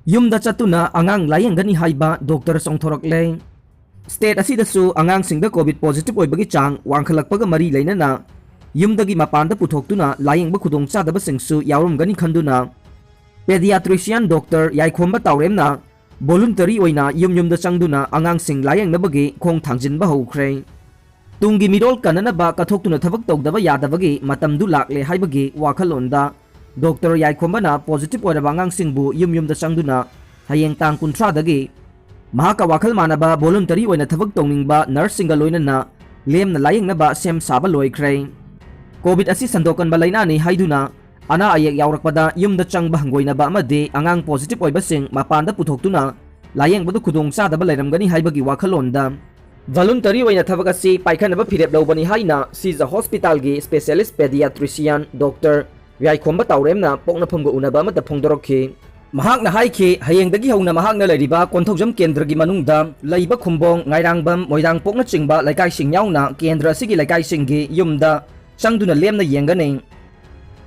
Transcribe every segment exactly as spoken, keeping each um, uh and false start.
ꯌꯨꯝꯗ ꯆꯠꯇꯨꯅ ꯑꯉꯥꯡ ꯂꯥꯌꯦꯡꯒꯅꯤ ꯍꯥꯏꯕ ꯗꯣꯛꯇꯔ ꯆꯣꯡꯊꯣꯔꯛꯂꯦ꯫ ꯁ꯭ꯇꯦꯠ ꯑꯁꯤꯗꯁꯨ ꯑꯉꯥꯡꯁꯤꯡꯗ ꯀꯣꯚꯤꯗ ꯄꯣꯖꯤꯇꯤꯚ ꯑꯣꯏꯕꯒꯤ ꯆꯥꯡ ꯋꯥꯡꯈꯠꯂꯛꯄꯒ ꯃꯔꯤ ꯂꯩꯅꯅ ꯌꯨꯝꯗꯒꯤ ꯃꯄꯥꯟꯗ ꯄꯨꯊꯣꯛꯇꯨꯅ ꯂꯥꯌꯦꯡꯕ ꯈꯨꯗꯣꯡꯆꯥꯗꯕꯁꯤꯡꯁꯨ ꯌꯥꯎꯔꯝꯒꯅꯤ ꯈꯟꯗꯨꯅ ꯄꯦꯗꯤꯌꯥꯇ꯭ꯔꯤꯁꯤꯌꯥꯟ ꯗꯣꯛꯇꯔ ꯌꯥꯏꯈꯣꯝꯕ ꯇꯥꯎꯔꯦꯝꯅ ꯚꯣꯂꯨꯟꯇꯔꯤ ꯑꯣꯏꯅ ꯌꯨꯝ ꯌꯨꯝꯗ ꯆꯪꯗꯨꯅ ꯑꯉꯥꯡꯁꯤꯡ ꯂꯥꯌꯦꯡꯅꯕꯒꯤ ꯈꯣꯡ ꯊꯥꯡꯖꯤꯟꯕ ꯍꯧꯈ꯭ꯔꯦ꯫ ꯇꯨꯡꯒꯤ ꯃꯤꯔꯣꯜ ꯀꯟꯅꯅꯕ ꯀꯠꯊꯣꯛꯇꯨꯅ ꯊꯕꯛ ꯇꯧꯗꯕ ꯌꯥꯗꯕꯒꯤ ꯃꯇꯝꯗꯨ ꯂꯥꯛꯂꯦ ꯍꯥꯏꯕꯒꯤ ꯋꯥꯈꯜꯂꯣꯟꯗ ꯗꯣꯛꯇꯔ ꯌꯥꯏꯈꯣꯝꯕꯅ ꯄꯣꯖꯤꯇꯤꯚ ꯑꯣꯏꯔꯕ ꯑꯉꯥꯡꯁꯤꯡꯕꯨ ꯌꯨꯝ ꯌꯨꯝꯗ ꯆꯪꯗꯨꯅ ꯍꯌꯦꯡ ꯇꯥꯡ ꯀꯨꯟꯊ꯭ꯔꯥꯗꯒꯤ ꯃꯍꯥꯛꯀ ꯋꯥꯈꯜ ꯃꯥꯟꯅꯕ ꯚꯣꯂꯨꯟꯇꯔꯤ ꯑꯣꯏꯅ ꯊꯕꯛ ꯇꯧꯅꯤꯡꯕ ꯅꯔꯁꯁꯤꯡꯒ ꯂꯣꯏꯅꯅ ꯂꯦꯝꯅ ꯂꯥꯌꯦꯡꯅꯕ ꯁꯦꯝ ꯁꯥꯕ ꯂꯣꯏꯈ꯭ꯔꯦ꯫ ꯀꯣꯚꯤꯗ ꯑꯁꯤ ꯁꯟꯗꯣꯛꯀꯟꯕ ꯂꯥꯏꯅꯥꯅꯤ ꯍꯥꯏꯗꯨꯅ ꯑꯅꯥ ꯑꯌꯦꯛ ꯌꯥꯎꯔꯛꯄꯗ ꯌꯨꯝꯗ ꯆꯪꯕ ꯍꯪꯒꯣꯏꯅꯕ ꯑꯃꯗꯤ ꯑꯉꯥꯡ ꯄꯣꯖꯤꯇꯤꯚ ꯑꯣꯏꯕꯁꯤꯡ ꯃꯄꯥꯟꯗ ꯄꯨꯊꯣꯛꯇꯨꯅ ꯂꯥꯌꯦꯡꯕꯗ ꯈꯨꯗꯣꯡꯆꯥꯗꯕ ꯂꯩꯔꯝꯒꯅꯤ ꯍꯥꯏꯕꯒꯤ ꯋꯥꯈꯜꯂꯣꯟꯗ ꯚꯣꯂꯨꯟꯇꯔꯤ ꯑꯣꯏꯅ ꯊꯕꯛ ꯑꯁꯤ ꯄꯥꯏꯈꯠꯅꯕ ꯐꯤꯔꯦꯞ ꯂꯧꯕꯅꯤ ꯍꯥꯏꯅ ꯁꯤꯖ ꯍꯣꯁꯄꯤꯇꯥꯜꯒꯤ ꯁ꯭ꯄꯦꯁꯤꯌꯦꯂꯤꯁ꯭ꯠ ꯄꯦꯗꯤꯌꯥꯇ꯭ꯔꯤꯁꯤꯌꯥꯟ ꯗꯣꯛꯇꯔ ꯌꯥꯏꯈꯣꯝꯕ ꯇꯥꯎꯔꯦꯝꯅ ꯄꯣꯛꯅꯐꯝꯒ ꯎꯅꯕ ꯑꯃꯗ ꯐꯣꯡꯗꯣꯔꯛꯈꯤ꯫ ꯃꯍꯥꯛꯅ ꯍꯥꯏꯈꯤ, ꯍꯌꯦꯡꯗꯒꯤ ꯍꯧꯅ ꯃꯍꯥꯛꯅ ꯂꯩꯔꯤꯕ ꯀꯣꯟꯊꯧꯖꯝ ꯀꯦꯟꯗ꯭ꯔꯒꯤ ꯃꯅꯨꯡꯗ ꯂꯩꯕ ꯈꯨꯝꯕꯣꯡ, ꯉꯥꯏꯔꯥꯡꯕꯝ, ꯃꯣꯏꯔꯥꯡꯄꯣꯛꯅꯆꯤꯡꯕ ꯂꯩꯀꯥꯏꯁꯤꯡ ꯌꯥꯎꯅ ꯀꯦꯟꯗ꯭ꯔ ꯑꯁꯤꯒꯤ ꯂꯩꯀꯥꯏꯁꯤꯡꯒꯤ ꯌꯨꯝꯗ ꯆꯪꯗꯨꯅ ꯂꯦꯝꯅ ꯌꯦꯡꯒꯅꯤ꯫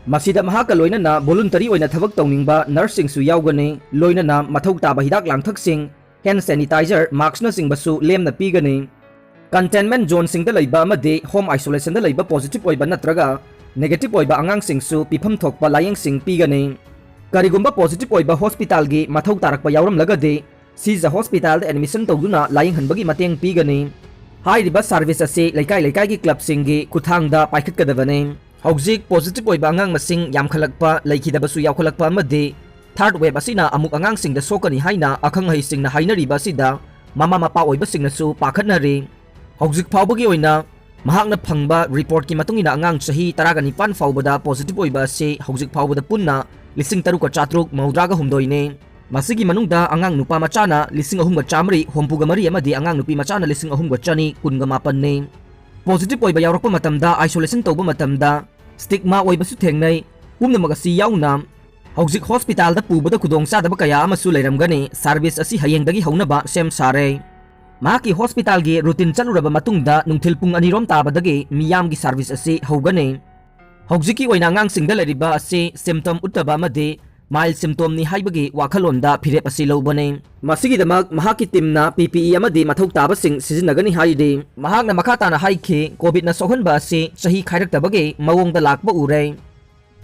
ꯃꯁꯤꯗ ꯃꯍꯥꯛꯀ ꯂꯣꯏꯅꯅ ꯚꯣꯂꯨꯟꯇꯔꯤ ꯑꯣꯏꯅ ꯊꯕꯛ ꯇꯧꯅꯤꯡꯕ ꯅꯔꯁꯁꯤꯡꯁꯨ ꯌꯥꯎꯒꯅꯤ, ꯂꯣꯏꯅꯅ ꯃꯊꯧ ꯇꯥꯕ ꯍꯤꯗꯥꯛ ꯂꯥꯡꯊꯛꯁꯤꯡ, ꯍꯦꯟ ꯁꯦꯅꯤꯇꯥꯏꯖꯔ, ꯃꯥꯛꯁꯅꯆꯤꯡꯕꯁꯨ ꯂꯦꯝꯅ ꯄꯤꯒꯅꯤ꯫ ꯀꯟꯇꯦꯟꯃꯦꯟꯠ ꯖꯣꯟꯁꯤꯡꯗ ꯂꯩꯕ ꯑꯃꯗꯤ ꯍꯣꯝ ꯑꯥꯏꯁꯣꯂꯦꯁꯟꯗ ꯂꯩꯕ ꯄꯣꯖꯤꯇꯤꯚ ꯑꯣꯏꯕ ꯅꯠꯇ꯭ꯔꯒ ꯅꯦꯒꯦꯇꯤꯚ ꯑꯣꯏꯕ ꯑꯉꯥꯡꯁꯤꯡꯁꯨ ꯄꯤꯐꯝ ꯊꯣꯛꯄ ꯂꯥꯌꯦꯡꯁꯤꯡ ꯄꯤꯒꯅꯤ꯫ ꯀꯔꯤꯒꯨꯝꯕ ꯄꯣꯖꯤꯇꯤꯚ ꯑꯣꯏꯕ ꯍꯣꯁꯄꯤꯇꯥꯜꯒꯤ ꯃꯊꯧ ꯇꯥꯔꯛꯄ ꯌꯥꯎꯔꯝꯂꯒꯗꯤ ꯁꯤꯖ ꯍꯣꯁꯄꯤꯇꯥꯜꯗ ꯑꯦꯗꯃꯤꯁꯟ ꯇꯧꯗꯨꯅ ꯂꯥꯌꯦꯡꯍꯟꯕꯒꯤ ꯃꯇꯦꯡ ꯄꯤꯒꯅꯤ꯫ ꯍꯥꯏꯔꯤꯕ ꯁꯥꯔꯚꯤꯁ ꯑꯁꯤ ꯂꯩꯀꯥꯏ ꯂꯩꯀꯥꯏꯒꯤ ꯀ꯭ꯂꯕꯁꯤꯡꯒꯤ ꯈꯨꯠꯊꯥꯡꯗ ꯄꯥꯏꯈꯠꯀꯗꯕꯅꯤ꯫ ꯍꯧꯖꯤꯛ ꯄꯣꯖꯤꯇꯤꯚ ꯑꯣꯏꯕ ꯑꯉꯥꯡ ꯃꯁꯤꯡ ꯌꯥꯝꯈꯠꯂꯛꯄ, ꯂꯩꯈꯤꯗꯕꯁꯨ ꯌꯥꯎꯈꯠꯂꯛꯄ ꯑꯃꯗꯤ ꯊꯥꯔꯗ ꯋꯦꯕ ꯑꯁꯤꯅ ꯑꯃꯨꯛ ꯑꯉꯥꯡꯁꯤꯡꯗ ꯁꯣꯛꯀꯅꯤ ꯍꯥꯏꯅ ꯑꯈꯪ ꯑꯍꯩꯁꯤꯡꯅ ꯍꯥꯏꯅꯔꯤꯕ ꯑꯁꯤꯗ ꯃꯃꯥ ꯃꯄꯥ ꯑꯣꯏꯕꯁꯤꯡꯅꯁꯨ ꯄꯥꯈꯠꯅꯔꯤ꯫ ꯍꯧꯖꯤꯛ ꯐꯥꯎꯕꯒꯤ ꯑꯣꯏꯅ ꯃꯍꯥꯛꯅ ꯐꯪꯕ ꯔꯤꯄꯣꯔꯠꯀꯤ ꯃꯇꯨꯡ ꯏꯟꯅ ꯑꯉꯥꯡ ꯆꯍꯤ ꯇꯔꯥꯒ ꯅꯤꯄꯥꯟ ꯐꯥꯎꯕꯗ ꯄꯣꯖꯤꯇꯤꯚ ꯑꯣꯏꯕ ꯑꯁꯤ ꯍꯧꯖꯤꯛ ꯐꯥꯎꯕꯗ ꯄꯨꯟꯅ ꯂꯤꯁꯤꯡ ꯇꯔꯨꯛꯀ ꯆꯥꯇ꯭ꯔꯨꯛ ꯃꯧꯗ꯭ꯔꯥꯒ ꯍꯨꯝꯗꯣꯏꯅꯤ꯫ ꯃꯁꯤꯒꯤ ꯃꯅꯨꯡꯗ ꯑꯉꯥꯡ ꯅꯨꯄꯥ ꯃꯆꯥꯅ ꯂꯤꯁꯤꯡ ꯑꯍꯨꯝꯒ ꯆꯥꯃꯔꯤ ꯍꯨꯝꯐꯨꯒ ꯃꯔꯤ ꯑꯃꯗꯤ ꯑꯉꯥꯡ ꯅꯨꯄꯤ ꯃꯆꯥꯅ ꯂꯤꯁꯤꯡ ꯑꯍꯨꯝꯒ ꯆꯅꯤ ꯀꯨꯟꯒ ꯃꯥꯄꯟꯅꯤ꯫ ꯄꯣꯖꯤꯇꯤꯚ ꯑꯣꯏꯕ ꯌꯥꯎꯔꯛꯄ ꯃꯇꯝꯗ, ꯑꯥꯏꯁꯣꯂꯦꯁꯟ ꯇꯧꯕ ꯃꯇꯝꯗ, ꯁ꯭ꯇꯤꯒꯃꯥ ꯑꯣꯏꯕꯁꯨ ꯊꯦꯡꯅꯩ꯫ ꯄꯨꯝꯅꯃꯛ ꯑꯁꯤ ꯌꯥꯎꯅ ꯍꯧꯖꯤꯛ ꯍꯣꯁꯄꯤꯇꯥꯜꯗ ꯄꯨꯕꯗ ꯈꯨꯗꯣꯡꯆꯥꯗꯕ ꯀꯌꯥ ꯑꯃꯁꯨ ꯂꯩꯔꯝꯒꯅꯤ꯫ ꯁꯥꯔꯚꯤꯁ ꯑꯁꯤ ꯍꯌꯦꯡꯗꯒꯤ ꯍꯧꯅꯕ ꯁꯦꯝ ꯁꯥꯔꯦ꯫ ꯃꯍꯥꯛꯀꯤ ꯍꯣꯁꯄꯤꯇꯥꯜꯒꯤ ꯔꯨꯇꯤꯟ ꯆꯠꯂꯨꯔꯕ ꯃꯇꯨꯡꯗ ꯅꯨꯡꯊꯤꯜ ꯄꯨꯡ ꯑꯅꯤꯔꯣꯝ ꯇꯥꯕꯗꯒꯤ ꯃꯤꯌꯥꯝꯒꯤ ꯁꯥꯔꯚꯤꯁ ꯑꯁꯤ ꯍꯧꯒꯅꯤ꯫ ꯍꯧꯖꯤꯛꯀꯤ ꯑꯣꯏꯅ ꯑꯉꯥꯡꯁꯤꯡꯗ ꯂꯩꯔꯤꯕ ꯑꯁꯤ ꯁꯤꯝꯇꯝ ꯎꯠꯇꯕ ꯑꯃꯗꯤ ꯃꯥꯏꯜ ꯁꯤꯝꯇꯣꯝꯅꯤ ꯍꯥꯏꯕꯒꯤ ꯋꯥꯈꯜꯂꯣꯟꯗ ꯐꯤꯔꯦꯞ ꯑꯁꯤ ꯂꯧꯕꯅꯤ꯫ ꯃꯁꯤꯒꯤꯗꯃꯛ ꯃꯍꯥꯛꯀꯤ ꯇꯤꯝꯅ ꯄꯤ ꯄꯤ ꯏ ꯑꯃꯗꯤ ꯃꯊꯧ ꯇꯥꯕꯁꯤꯡ ꯁꯤꯖꯤꯟꯅꯒꯅꯤ ꯍꯥꯏꯔꯤ꯫ ꯃꯍꯥꯛꯅ ꯃꯈꯥ ꯇꯥꯅ ꯍꯥꯏꯈꯤ, ꯀꯣꯚꯤꯗꯅ ꯁꯣꯛꯍꯟꯕ ꯑꯁꯤ ꯆꯍꯤ ꯈꯥꯏꯔꯛꯇꯕꯒꯤ ꯃꯑꯣꯡꯗ ꯂꯥꯛꯄ ꯎꯔꯦ꯫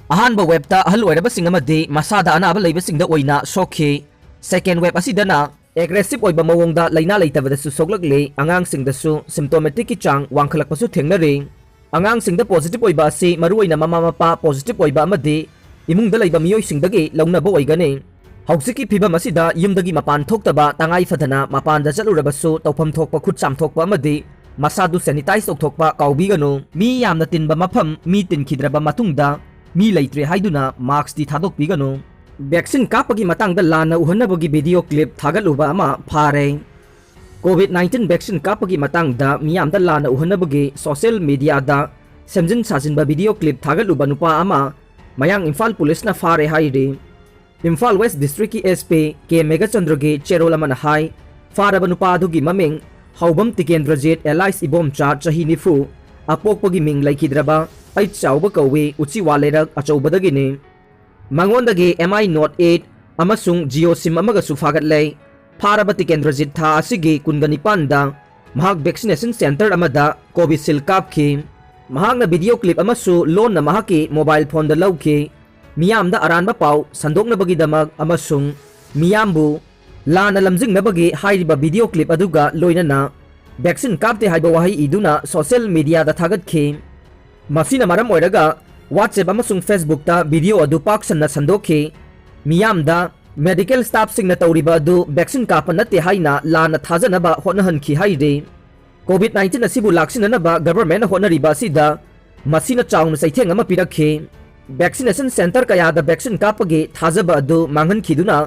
ꯑꯍꯥꯟꯕ ꯋꯦꯕꯇ ꯑꯍꯜ ꯑꯣꯏꯔꯕꯁꯤꯡ ꯑꯃꯗꯤ ꯃꯁꯥꯗ ꯑꯅꯥꯕ ꯂꯩꯕꯁꯤꯡꯗ ꯑꯣꯏꯅ ꯁꯣꯛꯈꯤ꯫ ꯁꯦꯀꯦꯟ ꯋꯦꯕ ꯑꯁꯤꯗꯅ ꯑꯦꯒ꯭ꯔꯦꯁꯤꯚ ꯑꯣꯏꯕ ꯃꯑꯣꯡꯗ ꯂꯥꯏꯅꯥ ꯂꯩꯇꯕꯗꯁꯨ ꯁꯣꯛꯂꯛꯂꯤ, ꯑꯉꯥꯡꯁꯤꯡꯗꯁꯨ ꯁꯤꯝꯇꯣꯃꯦꯇꯤꯛꯀꯤ ꯆꯥꯡ ꯋꯥꯡꯈꯠꯂꯛꯄꯁꯨ ꯊꯦꯡꯅꯔꯤ꯫ ꯑꯉꯥꯡꯁꯤꯡꯗ ꯄꯣꯖꯤꯇꯤꯚ ꯑꯣꯏꯕ ꯑꯁꯤ ꯃꯔꯨꯑꯣꯏꯅ ꯃꯃꯥ ꯃꯄꯥ ꯄꯣꯖꯤꯇꯤꯚ ꯑꯣꯏꯕ ꯑꯃꯗꯤ ꯏꯃꯨꯡꯗ ꯂꯩꯕ ꯃꯤꯑꯣꯏꯁꯤꯡꯗꯒꯤ ꯂꯧꯅꯕ ꯑꯣꯏꯒꯅꯤ꯫ ꯍꯧꯖꯤꯛꯀꯤ ꯐꯤꯚꯝ ꯑꯁꯤꯗ ꯌꯨꯝꯗꯒꯤ ꯃꯄꯥꯟ ꯊꯣꯛꯇꯕ, ꯇꯉꯥꯏ ꯐꯗꯅ ꯃꯄꯥꯟꯗ ꯆꯠꯂꯨꯔꯕꯁꯨ ꯇꯧꯐꯝ ꯊꯣꯛꯄ ꯈꯨꯠ ꯆꯥꯝꯊꯣꯛꯄ ꯑꯃꯗꯤ ꯃꯁꯥꯗꯨ ꯁꯦꯅꯤꯇꯥꯏꯖ ꯇꯧꯊꯣꯛꯄ ꯀꯥꯎꯕꯤꯒꯅꯨ꯫ ꯃꯤ ꯌꯥꯝꯅ ꯇꯤꯟꯕ ꯃꯐꯝ, ꯃꯤ ꯇꯤꯟꯈꯤꯗ꯭ꯔꯕ ꯃꯇꯨꯡꯗ ꯃꯤ ꯂꯩꯇ꯭ꯔꯦ ꯍꯥꯏꯗꯨꯅ ꯃꯥꯛꯁꯇꯤ ꯊꯥꯗꯣꯛꯄꯤꯒꯅꯨ꯫ ꯚꯦꯛꯁꯤꯟ ꯀꯥꯞꯄꯒꯤ ꯃꯇꯥꯡꯗ ꯂꯥꯟꯅ ꯎꯍꯟꯅꯕꯒꯤ ꯚꯤꯗꯤꯑꯣ ꯀ꯭ꯂꯤꯞ ꯊꯥꯒꯠꯂꯨꯕ ꯑꯃ ꯐꯥꯔꯦ꯫ ꯀꯣꯚꯤꯗ ꯅꯥꯏꯟꯇꯤꯟ ꯚꯦꯛꯁꯤꯟ ꯀꯥꯞꯄꯒꯤ ꯃꯇꯥꯡꯗ ꯃꯤꯌꯥꯝꯗ ꯂꯥꯟꯅ ꯎꯍꯟꯅꯕꯒꯤ ꯁꯣꯁꯤꯌꯦꯜ ꯃꯤꯗꯤꯌꯥꯗ ꯁꯦꯝꯖꯤꯟ ꯁꯥꯖꯤꯟꯕ ꯚꯤꯗꯤꯑꯣ ꯀ꯭ꯂꯤꯞ ꯊꯥꯒꯠꯂꯨꯕ ꯅꯨꯄꯥ ꯑꯃ ꯃꯌꯥꯡ ꯏꯝꯐꯥꯜ ꯄꯨꯂꯤꯁꯅ ꯐꯥꯔꯦ ꯍꯥꯏꯔꯤ꯫ ꯏꯝꯐꯥꯜ ꯋꯦꯁ ꯗꯤꯁꯇ꯭ꯔꯤꯛꯀꯤ ꯑꯦꯁ ꯄꯤ ꯀꯦ ꯃꯦꯘꯆꯟꯗ꯭ꯔꯒꯤ ꯆꯦꯔꯣꯜ ꯑꯃꯅ ꯍꯥꯏ, ꯐꯥꯔꯕ ꯅꯨꯄꯥ ꯑꯗꯨꯒꯤ ꯃꯃꯤꯡ ꯍꯧꯕꯝ ꯇꯤꯀꯦꯟꯗ꯭ꯔꯖꯤꯠ ꯑꯦꯂꯥꯏꯁ ꯏꯕꯣꯝꯆꯥ, ꯆꯍꯤ ꯅꯤꯐꯨ, ꯑꯄꯣꯛꯄꯒꯤ ꯃꯤꯡ ꯂꯩꯈꯤꯗ꯭ꯔꯕ ꯑꯩꯆ ꯆꯥꯎꯕ ꯀꯧꯏ, ꯎꯆꯤꯋꯥ ꯂꯩꯔꯛ ꯑꯆꯧꯕꯗꯒꯤꯅꯤ꯫ ꯃꯉꯣꯟꯗꯒꯤ ꯑꯦꯝ ꯑꯥꯏ ꯅꯣꯠ ꯑꯩꯠ ꯑꯃꯁꯨꯡ ꯖꯤꯑꯣ ꯁꯤꯝ ꯑꯃꯒꯁꯨ ꯐꯥꯒꯠꯂꯦ꯫ ꯐꯥꯔꯕ ꯇꯤꯀꯦꯟꯗ꯭ꯔꯖꯤꯠ ꯊꯥ ꯑꯁꯤꯒꯤ ꯀꯨꯟꯒ ꯅꯤꯄꯥꯟꯗ ꯃꯍꯥꯛ ꯚꯦꯛꯁꯤꯅꯦꯁꯟ ꯁꯦꯟꯇꯔ ꯑꯃꯗ ꯀꯣꯚꯤꯁꯤꯜ ꯀꯥꯞꯈꯤ꯫ ꯃꯍꯥꯛꯅ ꯚꯤꯗꯤꯑꯣ ꯀ꯭ꯂꯤꯞ ꯑꯃꯁꯨ ꯂꯣꯟꯅ ꯃꯍꯥꯛꯀꯤ ꯃꯣꯕꯥꯏꯜ ꯐꯣꯟꯗ ꯂꯧꯈꯤ꯫ ꯃꯤꯌꯥꯝꯗ ꯑꯔꯥꯟꯕ ꯄꯥꯎ ꯁꯟꯗꯣꯛꯅꯕꯒꯤꯗꯃꯛ ꯑꯃꯁꯨꯡ ꯃꯤꯌꯥꯝꯕꯨ ꯂꯥꯟꯅ ꯂꯝꯖꯤꯡꯅꯕꯒꯤ ꯍꯥꯏꯔꯤꯕ ꯚꯤꯗꯤꯑꯣ ꯀ꯭ꯂꯤꯞ ꯑꯗꯨꯒ ꯂꯣꯏꯅꯅ ꯚꯦꯛꯁꯤꯟ ꯀꯥꯞꯇꯦ ꯍꯥꯏꯕ ꯋꯥꯍꯩ ꯏꯗꯨꯅ ꯁꯣꯁꯤꯌꯦꯜ ꯃꯤꯗꯤꯌꯥꯗ ꯊꯥꯒꯠꯈꯤ꯫ ꯃꯁꯤꯅ ꯃꯔꯝ ꯑꯣꯏꯔꯒ WhatsApp ꯑꯃꯁꯨꯡ Facebook-ꯇ ꯚꯤꯗꯤꯑꯣ ꯑꯗꯨ ꯄꯥꯛ ꯁꯟꯅ ꯁꯟꯗꯣꯛꯈꯤ꯫ ꯃꯤꯌꯥꯝꯗ ꯃꯦꯗꯤꯀꯦꯜ ꯁ꯭ꯇꯥꯐꯁꯤꯡꯅ ꯇꯧꯔꯤꯕ ꯑꯗꯨ ꯚꯦꯛꯁꯤꯟ ꯀꯥꯞꯄ ꯅꯠꯇꯦ ꯍꯥꯏꯅ ꯂꯥꯟꯅ ꯊꯥꯖꯅꯕ ꯍꯣꯠꯅꯍꯟꯈꯤ ꯍꯥꯏꯔꯤ꯫ ꯀꯣꯚꯤꯗ ꯅꯥꯏꯟꯇꯤꯟ ꯑꯁꯤꯕꯨ ꯂꯥꯛꯁꯤꯟꯅꯅꯕ ꯒꯚꯔꯟꯃꯦꯟꯠꯅ ꯍꯣꯠꯅꯔꯤꯕ ꯑꯁꯤꯗ ꯃꯁꯤꯅ ꯆꯥꯎꯅ ꯆꯩꯊꯦꯡ ꯑꯃ ꯄꯤꯔꯛꯈꯤ꯫ ꯚꯦꯛꯁꯤꯅꯦꯁꯟ ꯁꯦꯟꯇꯔ ꯀꯌꯥꯗ ꯚꯦꯛꯁꯤꯟ ꯀꯥꯞꯄꯒꯤ ꯊꯥꯖꯕ ꯑꯗꯨ ꯃꯥꯡꯍꯟꯈꯤꯗꯨꯅ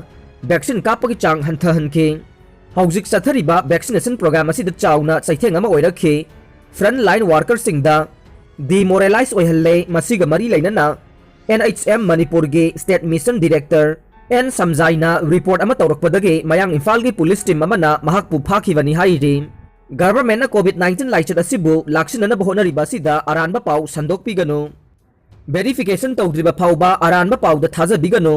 ꯚꯦꯛꯁꯤꯟ ꯀꯥꯞꯄꯒꯤ ꯆꯥꯡ ꯍꯟꯊꯍꯟꯈꯤ꯫ ꯍꯧꯖꯤꯛ ꯆꯠꯊꯔꯤꯕ ꯚꯦꯛꯁꯤꯅꯦꯁꯟ ꯄ꯭ꯔꯣꯒ꯭ꯔꯥꯝ ꯑꯁꯤꯗ ꯆꯥꯎꯅ ꯆꯩꯊꯦꯡ ꯑꯃ ꯑꯣꯏꯔꯛꯈꯤ꯫ ꯐ꯭ꯔꯟꯠ ꯂꯥꯏꯟ ꯋꯥꯔꯀꯔꯁꯤꯡꯗ ꯗꯤꯃꯣꯔꯦꯂꯥꯏꯁ ꯑꯣꯏꯍꯜꯂꯦ꯫ ꯃꯁꯤꯒ ꯃꯔꯤ ꯂꯩꯅꯅ ꯑꯦꯟ ꯑꯩꯆ ꯑꯦꯝ ꯃꯅꯤꯄꯨꯔꯒꯤ ꯁ꯭ꯇꯦꯠ ꯃꯤꯁꯟ ꯗꯤꯔꯦꯛꯇꯔ ꯑꯦꯟ ꯁꯝꯖꯥꯏꯅ ꯔꯤꯄꯣꯔꯠ ꯑꯃ ꯇꯧꯔꯛꯄꯗꯒꯤ ꯃꯌꯥꯡ ꯏꯝꯐꯥꯜꯒꯤ ꯄꯨꯂꯤꯁ ꯇꯤꯝ ꯑꯃꯅ ꯃꯍꯥꯛꯄꯨ ꯐꯥꯈꯤꯕꯅꯤ ꯍꯥꯏꯔꯤ꯫ ꯒꯚꯔꯟꯃꯦꯟꯠꯅ ꯀꯣꯚꯤꯗ ꯅꯥꯏꯟꯇꯤꯟ ꯂꯥꯏꯆꯠ ꯑꯁꯤꯕꯨ ꯂꯥꯛꯁꯤꯟꯅꯅꯕ ꯍꯣꯠꯅꯔꯤꯕ ꯑꯁꯤꯗ ꯑꯔꯥꯟꯕ ꯄꯥꯎ ꯁꯟꯗꯣꯛꯄꯤꯒꯅꯨ꯫ ꯚꯦꯔꯤꯐꯤꯀꯦꯁꯟ ꯇꯧꯗ꯭ꯔꯤꯕ ꯐꯥꯎꯕ ꯑꯔꯥꯟꯕ ꯄꯥꯎꯗ ꯊꯥꯖꯕꯤꯒꯅꯨ꯫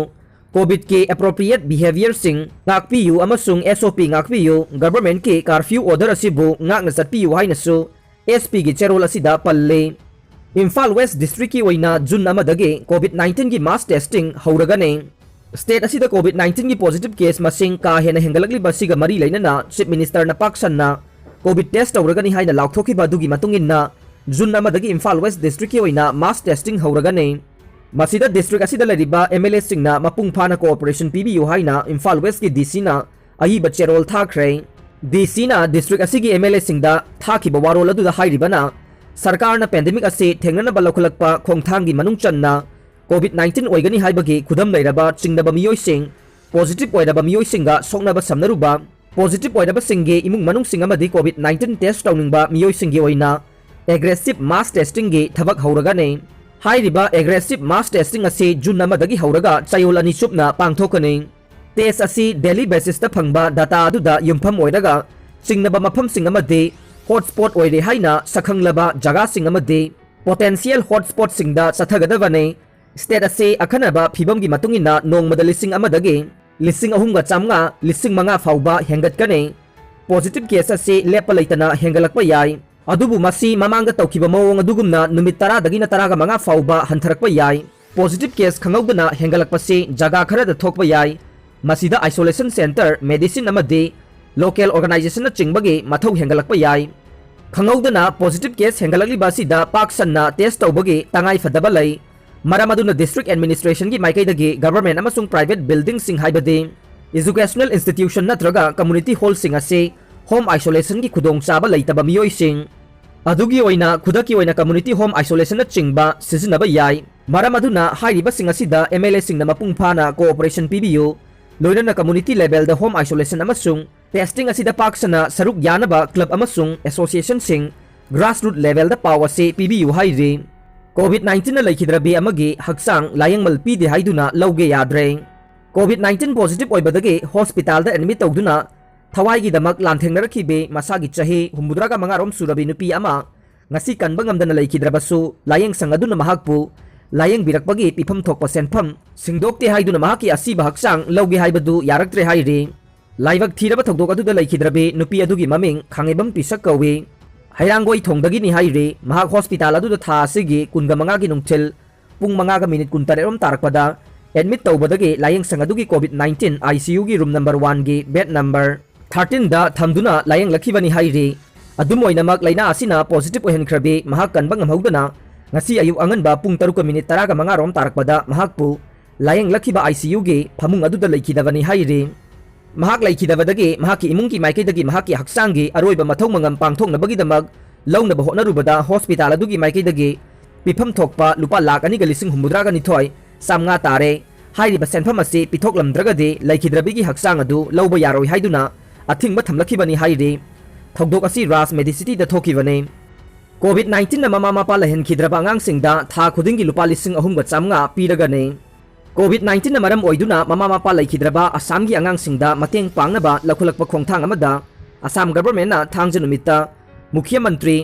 COVID-ꯀꯤ appropriate behaviorꯁꯤꯡ ꯉꯥꯛꯄꯤꯌꯨ ꯑꯃꯁꯨꯡ S O P ꯉꯥꯛꯄꯤꯌꯨ, governmentꯀꯤ curfew order ꯑꯁꯤꯕꯨ ꯉꯥꯛꯅ ꯆꯠꯄꯤꯌꯨ ꯍꯥꯏꯅꯁꯨ S Pꯒꯤ ꯆꯦꯔꯣꯜ ꯑꯁꯤꯗ ꯄꯜꯂꯤ꯫ ꯏꯝꯐꯥꯜ West Districtꯀꯤ ꯑꯣꯏꯅ June ꯑꯃꯗꯒꯤ COVID nineteenꯒꯤ mass testing ꯍꯧꯔꯒꯅꯤ꯫ State ꯑꯁꯤꯗ COVID nineteenꯒꯤ positive case ꯃꯁꯤꯡ ꯀꯥ ꯍꯦꯟꯅ ꯍꯦꯟꯒꯠꯂꯛꯂꯤꯕ ꯑꯁꯤꯒ ꯃꯔꯤ ꯂꯩꯅꯅ Chief Ministerꯅ ꯄꯥꯛ ꯁꯟꯅ COVID test ꯇꯧꯔꯒꯅꯤ ꯍꯥꯏꯅ ꯂꯥꯎꯊꯣꯛꯈꯤꯕ ꯑꯗꯨꯒꯤ ꯃꯇꯨꯡ ꯏꯟꯅ June ꯑꯃꯗꯒꯤ ꯏꯝꯐꯥꯜ West Districtꯀꯤ ꯑꯣꯏꯅ mass testing ꯍꯧꯔꯒꯅꯤ꯫ ꯃꯁꯤꯗ district ꯑꯁꯤꯗ ꯂꯩꯔꯤꯕ MLAꯁꯤꯡꯅ ꯃꯄꯨꯡ ꯐꯥꯅ cooperation ꯄꯤꯕꯤꯌꯨ ꯍꯥꯏꯅ ꯏꯝꯐꯥꯜ Westꯀꯤ DCꯅ ꯑꯏꯕ ꯆꯦꯔꯣꯜ ꯊꯥꯈ꯭ꯔꯦ꯫ DCꯅ district ꯑꯁꯤꯒꯤ MLAꯁꯤꯡꯗ ꯊꯥꯈꯤꯕ ꯋꯥꯔꯣꯜ ꯑꯗꯨꯗ ꯍꯥꯏꯔꯤꯕꯅ, ꯁꯔꯀꯥꯔꯅ pandemic ꯑꯁꯤ ꯊꯦꯡꯅꯅꯕ ꯂꯧꯈꯠꯂꯛꯄ ꯈꯣꯡꯊꯥꯡꯒꯤ ꯃꯅꯨꯡ ꯆꯟꯅ COVID nineteen ꯑꯣꯏꯒꯅꯤ ꯍꯥꯏꯕꯒꯤ ꯈꯨꯗꯝ ꯂꯩꯔꯕ ꯆꯤꯡꯅꯕ ꯃꯤꯑꯣꯏꯁꯤꯡ, positive ꯑꯣꯏꯔꯕ ꯃꯤꯑꯣꯏꯁꯤꯡꯒ ꯁꯣꯛꯅꯕ ꯁꯝꯅꯔꯨꯕ, positive ꯑꯣꯏꯔꯕꯁꯤꯡꯒꯤ ꯏꯃꯨꯡ ꯃꯅꯨꯡꯁꯤꯡ ꯑꯃꯗꯤ COVID nineteen test ꯇꯧꯅꯤꯡꯕ ꯃꯤꯑꯣꯏꯁꯤꯡꯒꯤ ꯑꯣꯏꯅ aggressive mass testingꯒꯤ ꯊꯕꯛ ꯍꯧꯔꯒꯅꯤ꯫ ꯍꯥꯏꯔꯤꯕ aggressive mass testing ꯑꯁꯤ June ꯑꯃꯗꯒꯤ ꯍꯧꯔꯒ ꯆꯌꯣꯜ ꯑꯅꯤ ꯆꯨꯞꯅ ꯄꯥꯡꯊꯣꯛꯀꯅꯤ꯫ Test ꯑꯁꯤ daily basisꯇ ꯐꯪꯕ data ꯑꯗꯨꯗ ꯌꯨꯝꯐꯝ ꯑꯣꯏꯔꯒ ꯆꯤꯡꯅꯕ ꯃꯐꯝꯁꯤꯡ ꯑꯃꯗꯤ hotspot ꯑꯣꯏꯔꯦ ꯍꯥꯏꯅ ꯁꯛꯈꯪꯂꯕ ꯖꯒꯥꯁꯤꯡ ꯑꯃꯗꯤ potential hotspotꯁꯤꯡꯗ ꯆꯠꯊꯒꯗꯕꯅꯤ꯫ State ꯑꯁꯤ ꯑꯈꯟꯅꯕ ꯐꯤꯕꯝꯒꯤ ꯃꯇꯨꯡ ꯏꯟꯅ ꯅꯣꯡꯃꯗ ꯂꯤꯁꯤꯡ ꯑꯃꯗꯒꯤ ꯂꯤꯁꯤꯡ ꯑꯍꯨꯝꯒ ꯆꯥꯝꯃꯉꯥ, ꯂꯤꯁꯤꯡ ꯃꯉꯥ ꯐꯥꯎꯕ ꯍꯦꯟꯒꯠꯀꯅꯤ꯫ Positive case ꯑꯁꯤ ꯂꯦꯞꯄ ꯂꯩꯇꯅ ꯍꯦꯟꯒꯠꯂꯛꯄ ꯌꯥꯏ, ꯑꯗꯨꯕꯨ ꯃꯁꯤ ꯃꯃꯥꯡꯗ ꯇꯧꯈꯤꯕ ꯃꯑꯣꯡ ꯑꯗꯨꯒꯨꯝꯅ ꯅꯨꯃꯤꯠ ꯇꯔꯥꯗꯒꯤꯅ ꯇꯔꯥꯒ ꯃꯉꯥ ꯐꯥꯎꯕ ꯍꯟꯊꯔꯛꯄ ꯌꯥꯏ꯫ Positive case ꯈꯪꯍꯧꯗꯅ ꯍꯦꯟꯒꯠꯂꯛꯄꯁꯤ ꯖꯒꯥ ꯈꯔꯗ ꯊꯣꯛꯄ ꯌꯥꯏ꯫ ꯃꯁꯤꯗ isolation centre, medicine ꯑꯃꯗꯤ local organizationꯅꯆꯤꯡꯕꯒꯤ ꯃꯊꯧ ꯍꯦꯟꯒꯠꯂꯛꯄ ꯌꯥꯏ꯫ ꯈꯪꯍꯧꯗꯅ positive case ꯍꯦꯟꯒꯠꯂꯛꯂꯤꯕ ꯑꯁꯤꯗ ꯄꯥꯛ ꯁꯟꯅ test ꯇꯧꯕꯒꯤ ꯇꯉꯥꯏ ꯐꯗꯕ ꯂꯩ꯫ ꯃꯔꯝ ꯑꯗꯨꯅ district administrationꯒꯤ ꯃꯥꯏꯀꯩꯗꯒꯤ government ꯑꯃꯁꯨꯡ private buildingꯁꯤꯡ ꯍꯥꯏꯕꯗꯤ educational institution ꯅꯠꯇ꯭ꯔꯒ community hallꯁꯤꯡ ꯑꯁꯤ home isolationꯒꯤ ꯈꯨꯗꯣꯡꯆꯥꯕ ꯂꯩꯇꯕ ꯃꯤꯑꯣꯏꯁꯤꯡ ꯑꯗꯨꯒꯤ ꯑꯣꯏꯅ ꯈꯨꯗꯛꯀꯤ ꯑꯣꯏꯅ community home isolationꯅꯆꯤꯡꯕ ꯁꯤꯖꯤꯟꯅꯕ ꯌꯥꯏ꯫ ꯃꯔꯝ ꯑꯗꯨꯅ ꯍꯥꯏꯔꯤꯕꯁꯤꯡ ꯑꯁꯤꯗ MLAꯁꯤꯡꯅ ꯃꯄꯨꯡ ꯐꯥꯅ cooperation ꯄꯤꯕꯤꯌꯨ, ꯂꯣꯏꯅꯅ community levelꯗ home isolation ꯑꯃꯁꯨꯡ testing ꯑꯁꯤꯗ ꯄꯥꯛ ꯁꯟꯅ ꯁꯔꯨꯛ ꯌꯥꯅꯕ club ꯑꯃꯁꯨꯡ associationꯁꯤꯡ grassroot levelꯗ ꯄꯥꯎ ꯑꯁꯤ ꯄꯤꯕꯤꯌꯨ ꯍꯥꯏꯔꯤ꯫ COVID nineteenꯅ ꯂꯩꯈꯤꯗ꯭ꯔꯕꯤ ꯑꯃꯒꯤ ꯍꯛꯆꯥꯡ ꯂꯥꯌꯦꯡꯃꯜ ꯄꯤꯗꯦ ꯍꯥꯏꯗꯨꯅ ꯂꯧꯒꯦ ꯌꯥꯗ꯭ꯔꯦ꯫ COVID nineteen positive ꯑꯣꯏꯕꯗꯒꯤ hospitalꯗ admit ꯇꯧꯗꯨꯅ ꯊꯋꯥꯏꯒꯤꯗꯃꯛ ꯂꯥꯟꯊꯦꯡꯅꯔꯛꯈꯤꯕꯤ ꯃꯁꯥꯒꯤ ꯆꯍꯤ ꯍꯨꯝꯐꯨꯇꯔꯥꯒ ꯃꯉꯥꯔꯣꯝ ꯁꯨꯔꯕꯤ ꯅꯨꯄꯤ ꯑꯃ ꯉꯁꯤ ꯀꯟꯕ ꯉꯝꯗꯅ ꯂꯩꯈꯤꯗ꯭ꯔꯕꯁꯨ, ꯂꯥꯌꯦꯡꯁꯪ ꯑꯗꯨꯅ ꯃꯍꯥꯛꯄꯨ ꯂꯥꯌꯦꯡꯕꯤꯔꯛꯄꯒꯤ ꯄꯤꯐꯝ ꯊꯣꯛꯄ ꯁꯦꯟꯐꯝ ꯁꯤꯡꯗꯣꯛꯇꯦ ꯍꯥꯏꯗꯨꯅ ꯃꯍꯥꯛꯀꯤ ꯑꯁꯤꯕ ꯍꯛꯆꯥꯡ ꯂꯧꯒꯦ ꯍꯥꯏꯕꯗꯨ ꯌꯥꯔꯛꯇ꯭ꯔꯦ ꯍꯥꯏꯔꯤ꯫ ꯂꯥꯏꯕꯛ ꯊꯤꯔꯕ ꯊꯧꯗꯣꯛ ꯑꯗꯨꯗ ꯂꯩꯈꯤꯗ꯭ꯔꯕꯤ ꯅꯨꯄꯤ ꯑꯗꯨꯒꯤ ꯃꯃꯤꯡ ꯈꯥꯡꯉꯩꯕꯝ ꯄꯤꯁꯛ ꯀꯧꯏ꯫ ꯍꯩꯔꯥꯡꯒꯣꯏ ꯊꯣꯡꯗꯒꯤꯅꯤ ꯍꯥꯏꯔꯤ꯫ ꯃꯍꯥꯛ ꯍꯣꯁꯄꯤꯇꯥꯜ ꯑꯗꯨꯗ ꯊꯥ ꯑꯁꯤꯒꯤ ꯀꯨꯟꯒ ꯃꯉꯥꯒꯤ ꯅꯨꯡꯊꯤꯜ ꯄꯨꯡ ꯃꯉꯥꯒ ꯃꯤꯅꯤꯠ ꯀꯨꯟꯇꯔꯦꯠ ꯔꯣꯝ ꯇꯥꯔꯛꯄꯗ ꯑꯦꯗꯃꯤꯠ ꯇꯧꯕꯗꯒꯤ ꯂꯥꯌꯦꯡꯁꯪ ꯑꯗꯨꯒꯤ ꯀꯣꯚꯤꯗ ꯅꯥꯏꯟꯇꯤꯟ ꯑꯥꯏ ꯁꯤ ꯌꯨꯒꯤ ꯔꯨꯝ ꯅꯝꯕꯔ ꯋꯥꯟꯒꯤ ꯕꯦꯗ ꯅꯝꯕꯔ ꯊꯥꯔꯇꯤꯟꯗ ꯊꯝꯗꯨꯅ ꯂꯥꯌꯦꯡꯂꯛꯈꯤꯕꯅꯤ ꯍꯥꯏꯔꯤ꯫ ꯑꯗꯨꯝ ꯑꯣꯏꯅꯃꯛ, ꯂꯥꯏꯅꯥ ꯑꯁꯤꯅ ꯄꯣꯖꯤꯇꯤꯚ ꯑꯣꯏꯍꯟꯈ꯭ꯔꯕꯤ ꯃꯍꯥꯛ ꯀꯟꯕ ꯉꯝꯍꯧꯗꯅ ꯉꯁꯤ ꯑꯌꯨꯛ ꯑꯉꯟꯕ ꯄꯨꯡ ꯇꯔꯨꯛꯀ ꯃꯤꯅꯤꯠ ꯇꯔꯥꯒ ꯃꯉꯥ ꯔꯣꯝ ꯇꯥꯔꯛꯄꯗ ꯃꯍꯥꯛꯄꯨ ꯂꯥꯌꯦꯡꯂꯛꯈꯤꯕ ꯑꯥꯏ ꯁꯤ ꯌꯨꯒꯤ ꯐꯃꯨꯡ ꯑꯗꯨꯗ ꯂꯩꯈꯤꯗꯕꯅꯤ ꯍꯥꯏꯔꯤ꯫ ꯃꯍꯥꯛ ꯂꯩꯈꯤꯗꯕꯗꯒꯤ ꯃꯍꯥꯛꯀꯤ ꯏꯃꯨꯡꯒꯤ ꯃꯥꯏꯀꯩꯗꯒꯤ ꯃꯍꯥꯛꯀꯤ ꯍꯛꯆꯥꯡꯒꯤ ꯑꯔꯣꯏꯕ ꯃꯊꯧ ꯃꯉꯝ ꯄꯥꯡꯊꯣꯛꯅꯕꯒꯤꯗꯃꯛ ꯂꯧꯅꯕ ꯍꯣꯠꯅꯔꯨꯕꯗ ꯍꯣꯁꯄꯤꯇꯥꯜ ꯑꯗꯨꯒꯤ ꯃꯥꯏꯀꯩꯗꯒꯤ ꯄꯤꯐꯝ ꯊꯣꯛꯄ ꯂꯨꯄꯥ ꯂꯥꯈ ꯑꯅꯤꯒ ꯂꯤꯁꯤꯡ ꯍꯨꯝꯐꯨꯇꯔꯥꯒ ꯅꯤꯊꯣꯏ ꯆꯥꯝꯃꯉꯥ ꯇꯥꯔꯦ꯫ ꯍꯥꯏꯔꯤꯕ ꯁꯦꯟꯐꯝ ꯑꯁꯤ ꯄꯤꯊꯣꯛꯂꯝꯗ꯭ꯔꯒꯗꯤ ꯂꯩꯈꯤꯗ꯭ꯔꯕꯤꯒꯤ ꯍꯛꯆꯥꯡ ꯑꯗꯨ ꯂꯧꯕ ꯌꯥꯔꯣꯏ ꯍꯥꯏꯗꯨꯅ ꯑꯊꯤꯡꯕ ꯊꯝꯂꯛꯈꯤꯕꯅꯤ ꯍꯥꯏꯔꯤ꯫ ꯊꯧꯗꯣꯛ ꯑꯁꯤ ꯔꯥꯖ ꯃꯦꯗꯤꯁꯤꯇꯤꯗ ꯊꯣꯛꯈꯤꯕꯅꯤ꯫ ꯀꯣꯚꯤꯗ ꯅꯥꯏꯟꯇꯤꯟꯅ ꯃꯃꯥ ꯃꯄꯥ ꯂꯩꯍꯟꯈꯤꯗ꯭ꯔꯕ ꯑꯉꯥꯡꯁꯤꯡꯗ ꯊꯥ ꯈꯨꯗꯤꯡꯒꯤ ꯂꯨꯄꯥ ꯂꯤꯁꯤꯡ ꯑꯍꯨꯝꯒ ꯆꯥꯝꯃꯉꯥ ꯄꯤꯔꯒꯅꯤ꯫ ꯀꯣꯚꯤꯗ ꯅꯥꯏꯟꯇꯤꯟꯅ ꯃꯔꯝ ꯑꯣꯏꯗꯨꯅ ꯃꯃꯥ ꯃꯄꯥ ꯂꯩꯈꯤꯗ꯭ꯔꯕ ꯑꯁꯥꯝꯒꯤ ꯑꯉꯥꯡꯁꯤꯡꯗ ꯃꯇꯦꯡ ꯄꯥꯡꯅꯕ ꯂꯧꯈꯠꯂꯛꯄ ꯈꯣꯡꯊꯥꯡ ꯑꯃꯗ ꯑꯁꯥꯝ ꯒꯚꯔꯟꯃꯦꯟꯠꯅ ꯊꯥꯡꯖ ꯅꯨꯃꯤꯠꯇ ꯃꯨꯈ꯭ꯌ ꯃꯟꯇ꯭ꯔꯤ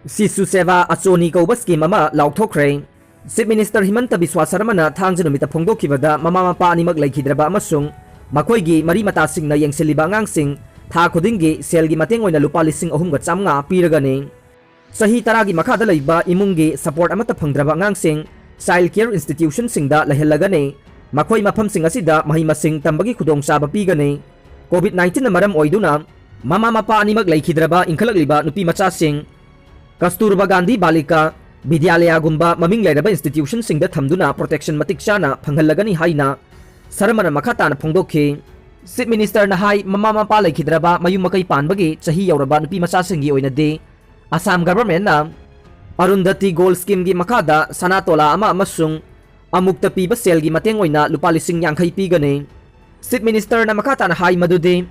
ꯁꯤꯁꯨ ꯁꯦꯕꯥ ꯑꯆꯣꯅꯤ ꯀꯧꯕ ꯁ꯭ꯀꯤꯝ ꯑꯃ ꯂꯥꯎꯊꯣꯛꯈ꯭ꯔꯦ꯫ ꯆꯤꯐ ꯃꯤꯅꯤꯁꯇꯔ ꯍꯤꯃꯟꯇ ꯕꯤꯁ꯭ꯋꯥ ꯁꯔꯃꯅ ꯊꯥꯡꯖ ꯅꯨꯃꯤꯠꯇ ꯐꯣꯡꯗꯣꯛꯈꯤꯕꯗ ꯃꯃꯥ ꯃꯄꯥ ꯑꯅꯤꯃꯛ ꯂꯩꯈꯤꯗ꯭ꯔꯕ ꯑꯃꯁꯨꯡ ꯃꯈꯣꯏꯒꯤ ꯃꯔꯤ ꯃꯇꯥꯁꯤꯡꯅ ꯌꯦꯡꯁꯤꯜꯂꯤꯕ ꯑꯉꯥꯡꯁꯤꯡ ꯊꯥ ꯈꯨꯗꯤꯡꯒꯤ ꯁꯦꯜꯒꯤ ꯃꯇꯦꯡ ꯑꯣꯏꯅ ꯂꯨꯄꯥ ꯂꯤꯁꯤꯡ ꯑꯍꯨꯝꯒ ꯆꯥꯝꯃꯉꯥ ꯄꯤꯔꯒꯅꯤ꯫ ꯆꯍꯤ ꯇꯔꯥꯒꯤ ꯃꯈꯥꯗ ꯂꯩꯕ ꯏꯃꯨꯡꯒꯤ ꯁꯄꯣꯔꯠ ꯑꯃꯠꯇ ꯐꯪꯗ꯭ꯔꯕ ꯑꯉꯥꯡꯁꯤꯡ ꯆꯥꯏꯜ ꯀꯦꯌꯔ ꯏꯟꯁꯇꯤꯇ꯭ꯌꯨꯁꯟꯁꯤꯡꯗ ꯂꯩꯍꯜꯂꯒꯅꯤ꯫ ꯃꯈꯣꯏ ꯃꯐꯝꯁꯤꯡ ꯑꯁꯤꯗ ꯃꯍꯩ ꯃꯁꯤꯡ ꯇꯝꯕꯒꯤ ꯈꯨꯗꯣꯡꯆꯥꯕ ꯄꯤꯒꯅꯤ꯫ ꯀꯣꯚꯤꯗ ꯅꯥꯏꯟꯇꯤꯟꯅ ꯃꯔꯝ ꯑꯣꯏꯗꯨꯅ ꯃꯃꯥ ꯃꯄꯥ ꯑꯅꯤꯃꯛ ꯂꯩꯈꯤꯗ꯭ꯔꯕ ꯏꯟꯈꯠꯂꯛꯂꯤꯕ ꯅꯨꯄꯤ ꯃꯆꯥꯁꯤꯡ ꯀꯁꯇꯨꯔꯕꯥ ꯒꯥꯟꯙꯤ ꯕꯥꯂꯤꯀꯥ ꯕꯤꯗ꯭ꯌꯥꯂꯌꯥꯒꯨꯝꯕ ꯃꯃꯤꯡ ꯂꯩꯔꯕ ꯏꯟꯁꯇꯤꯇ꯭ꯌꯨꯁꯟꯁꯤꯡꯗ ꯊꯝꯗꯨꯅ ꯄ꯭ꯔꯣꯇꯦꯛꯁꯟ ꯃꯇꯤꯛ ꯆꯥꯅ ꯐꯪꯍꯜꯂꯒꯅꯤ ꯍꯥꯏꯅ ꯁꯔꯃꯅ ꯃꯈꯥ ꯇꯥꯅ ꯐꯣꯡꯗꯣꯛꯈꯤ꯫ ꯆꯤꯐ ꯃꯤꯅꯤꯁꯇꯔꯅ ꯍꯥꯏ, ꯃꯃꯥ ꯃꯄꯥ ꯂꯩꯈꯤꯗ꯭ꯔꯕ ꯃꯌꯨꯝ ꯃꯀꯩ ꯄꯥꯟꯕꯒꯤ ꯆꯍꯤ ꯌꯧꯔꯕ ꯅꯨꯄꯤ ꯃꯆꯥꯁꯤꯡꯒꯤ ꯑꯣꯏꯅꯗꯤ ꯑꯁꯥꯝ ꯒꯚꯔꯟꯃꯦꯟꯠꯅ ꯑꯔꯨꯟꯗꯇꯤ ꯒꯣꯜ ꯁ꯭ꯀꯤꯝꯒꯤ ꯃꯈꯥꯗ ꯁꯅꯥ ꯇꯣꯂꯥ ꯑꯃ ꯑꯃꯁꯨꯡ ꯑꯃꯨꯛꯇ ꯄꯤꯕ ꯁꯦꯜꯒꯤ ꯃꯇꯦꯡ ꯑꯣꯏꯅ ꯂꯨꯄꯥ ꯂꯤꯁꯤꯡ ꯌꯥꯡꯈꯩ ꯄꯤꯒꯅꯤ꯫ ꯆꯤꯐ ꯃꯤꯅꯤꯁꯇꯔꯅ ꯃꯈꯥ ꯇꯥꯅ ꯍꯥꯏ ꯃꯗꯨꯗꯤ